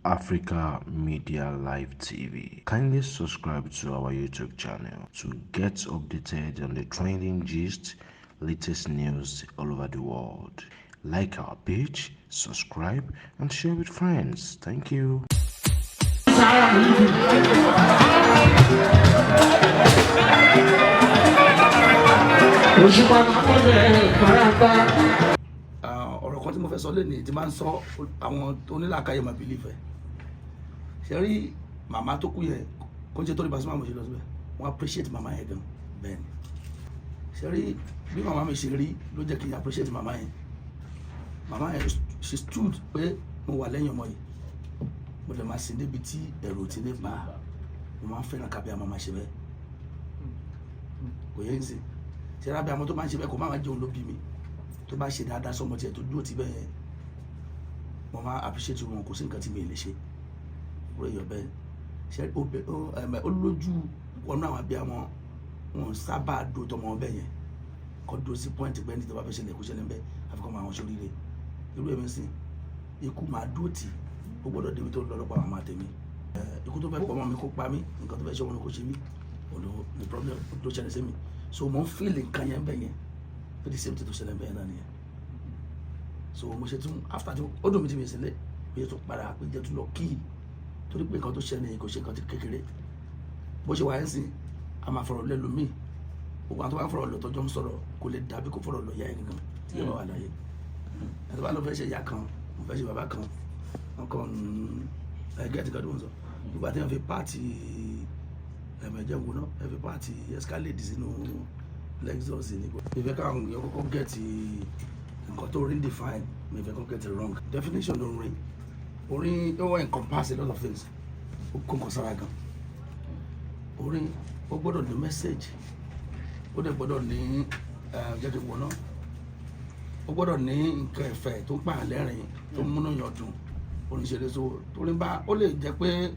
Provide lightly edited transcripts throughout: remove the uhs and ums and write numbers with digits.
Africa Media Live TV. Kindly subscribe to our YouTube channel to get updated on the trending gist, latest news all over the world. Like our page, subscribe, and share with friends. Thank you. Òṣùpá máa farapa. Ọ̀rọ̀ kan tí mo fẹ́ sọ lẹ́nu tí máa ń sọ, àwọn onílàákàyè máa believe ẹ̀. Ṣe rí màmá tó kú yẹn, kó ń ṣe tó ní Pasuma, mo ṣe lọ síbẹ̀, wọ́n appreciate màmá yẹn gan. Bẹ́ẹ̀ ni. Ṣe rí bí màmá mi ṣe rí ló jẹ́ kí n appreciate màmá yẹn. Màmá yẹn, she stood pé mo wà lẹ́yìn ọmọ yìí, mo lè máa sin débi tí ẹ̀rù ti ní bá a. Mo máa ń fẹ́ràn kábíyà máa ṣe bẹ́ẹ̀. Kò yẹ ń sìn ṣe rábẹ́ àwọn tó máa ń ṣe bẹ́ẹ̀, kò má máa jẹun ló bí mi, tó bá ṣe dáadáa sọmọ tiẹ̀ tó dúró ti bẹ́ẹ̀ yẹn, mo máa appreciate wọn. Kò sí nǹkan tí mi lè ṣe ìwúrọ̀ èèyàn bẹ́ẹ̀. Ṣe ó lójú wọnú àwọn abiyamọ, wọn sábà dúró tọmọ wọn bẹ́ẹ̀ yẹn, kọ́ dúró sí point pé ní tó bá fẹ́ ṣẹlẹ̀ kó ṣẹlẹ̀ ń bẹ́, àfikún máa wọn sóríire. Irú èmi sìn, ikú máa dúró tì, ó gbọ́dọ̀ débi tó ń lọ lọ́pọ̀ àwọn àtẹ̀mí. Ikú tó fẹ́ pọ̀ mọ́ mi kó pa mí, nǹkan tó fẹ́ ṣe ọmọ mi kó ṣe mí, òdo ní problem tó ṣẹlẹ̀ sí mi. So mo ń feel nǹkan yẹn bẹ́ẹ̀ yẹn pé the same thing tó ṣẹlẹ̀ bẹ́ẹ̀ náà nìyẹn. So mo ṣe tún after tí ó dùn mí tí mi sílẹ̀, mo ṣe tún padà pé jẹ́ tún lọ kí, torí pé nǹkan tó ṣẹlẹ̀ yẹn kò ṣe nǹkan kékeré. Bó ṣe wà ẹ́ sìn, a máa fọ̀rọ̀ lẹ́nu mi, gbogbo àwọn tó bá ń fọ̀rọ̀ lọ tọ́jọ́ ń sọ̀rọ̀, kò lè dàbí kó fọ̀rọ̀ lọ ìyá ẹ̀ gangan tí yóò bá wà láyé. Ẹ̀ tó bá lọ fẹ́ ṣe ìyá kan, mo fẹ́ ṣe bàbá kan, wọn kàn ẹ̀ gẹ́tì kan tó ń sọ ìgbà tí wọ́n fi part ẹ̀mẹ̀jẹ̀ wò náà, ẹ fi part Escalade sínú Lexus ní. Ìfẹ́ káwọn èèyàn kọ́kọ́ get nǹkan tó rí define mi, ìfẹ́ kọ́ get it wrong definition orin. Orin ó encompass a lot of things, ó kó nǹkan sára gan. Orin ó gbọ́dọ̀ ní message, ó dẹ̀ gbọ́dọ̀ ní jẹ́ kí n wò náà, ó gbọ́dọ̀ ní nǹkan ẹ̀fẹ̀ tó ń pààyàn lẹ́rìn, tó ń múnú yàn dùn. Orin ṣeré so torí bá ó lè jẹ́ pé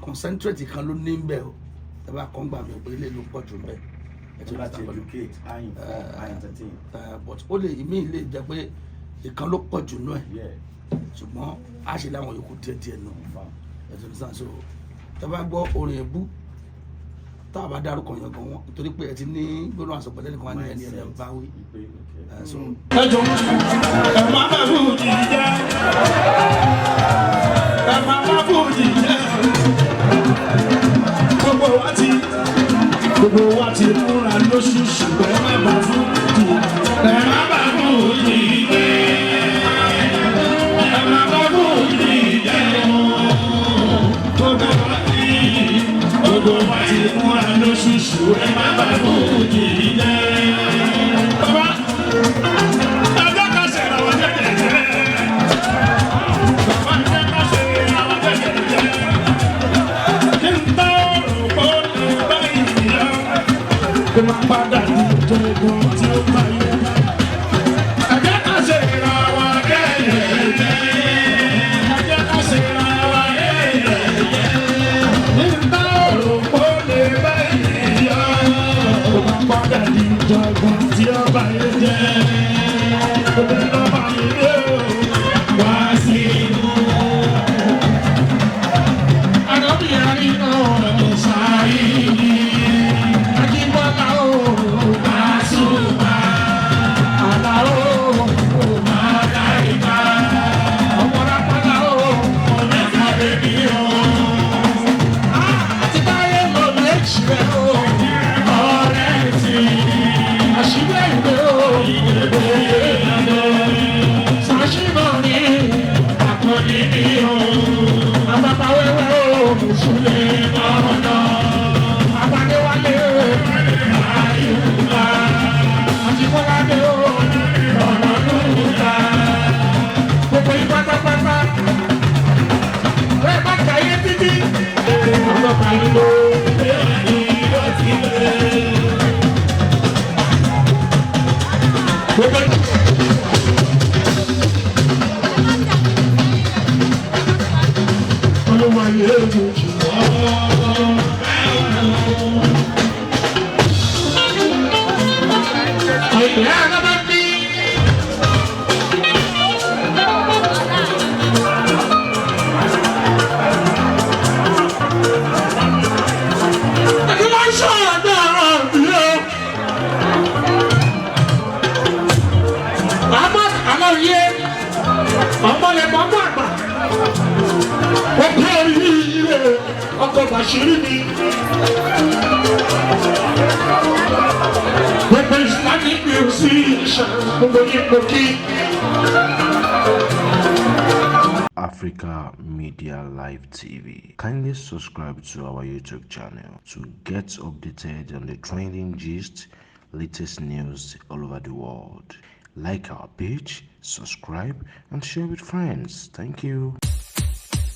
concentrate kan ló ní bẹ́ẹ̀ o, ẹ bá kọ́ ń gbà mí pé ilé ló pọ̀ jù bẹ́ẹ̀. Ẹ ti láti understand pẹ̀lú. Educate, I inform, I entertain. But ó lè ìmí lè jẹ́ pé ìkan ló pọ̀ jù nú ẹ̀, ṣùgbọ́n a ṣe láwọn yòókù díẹ̀ díẹ̀ nù. Ẹ ti understand. So ẹ bá gbọ́ orin èbú tá a bá dárúkọ yẹn gan wọn, nítorí pé ẹ ti ní gbólóhùn àsọpẹ̀lẹ́ nìkan wá ní ẹni ẹ̀ ń bá wí. Ìpè, okay. So Ẹjọ, ẹ má bá fújì jẹ́, ẹ má bá fújì jẹ́. Gbogbo wa ti múra lóṣooṣù. Ẹ má bá fújì, ẹ má bá fújì jẹ́, ẹ má bá fújì jẹ́. Gbogbo wa ti múra lóṣooṣù, ẹ má bá fújì jẹ́. Bàbá, ẹ jẹ́ ká ṣe ìràwọ̀ jẹ́jẹ́jẹ́. Bàbá, ẹ jẹ́ ká ṣe ìràwọ̀ jẹ́jẹ́jẹ́. Kí n tó rò pé ó lè bá ìyá, kó má padà di ìjọ̀gbọ̀n tí ó bá yẹ. Ẹ jẹ́ ká ṣe ìràwọ̀ jẹ́jẹ́jẹ́. Ẹ jẹ́ ká ṣe ìràwọ̀ jẹ́jẹ́jẹ́. Kí n tó rò pé ó lè bá ìyá, kó má padà di ìjọ̀gbọ̀n tí ó bá yẹ jẹ́. Obìnrin náà bá mi lé o, wá sí inú. Ànábì àríná ṣáìdì. Ajíbọ́lá o, Pasuma. Àlàó o, Màláìka. Ọmọlápálá o, Ọ̀nẹ́fà bèbí o. Àti báyé lọ lẹ́jì rẹ̀ o. Ọ̀rẹ́ ti. Àṣìwé ìwé o. Sàṣìmọ̀ ni àkànní ni o. Àbàbà wẹ́wẹ́ o. Sùlẹ̀ mọ́nà. Àbádéwálé o. Àyùbá. Àtìkọ́ládé o. Ọ̀nà lùkà. Gbogbo yín pátápátá. Bẹ́ẹ̀ bá kàyé títí. Ọlọ́pàá yín ló. Ìlú ti bẹ̀rẹ̀. Gbogbo. Olúwa yóò jù ọ́. Àìpẹ́ àgbà bí. Ọmọ lè mọ́ mọ́ àgbà. Ó kú oríire ọkọ̀ Bàṣírí mi. Gbogbo Islamic musician gbogbo yín mo kí. Africa Media Live TV. Kindly subscribe to our YouTube channel to get updated on the trending gist, latest news all over the world. Like our page, subscribe, and share with friends. Thank you.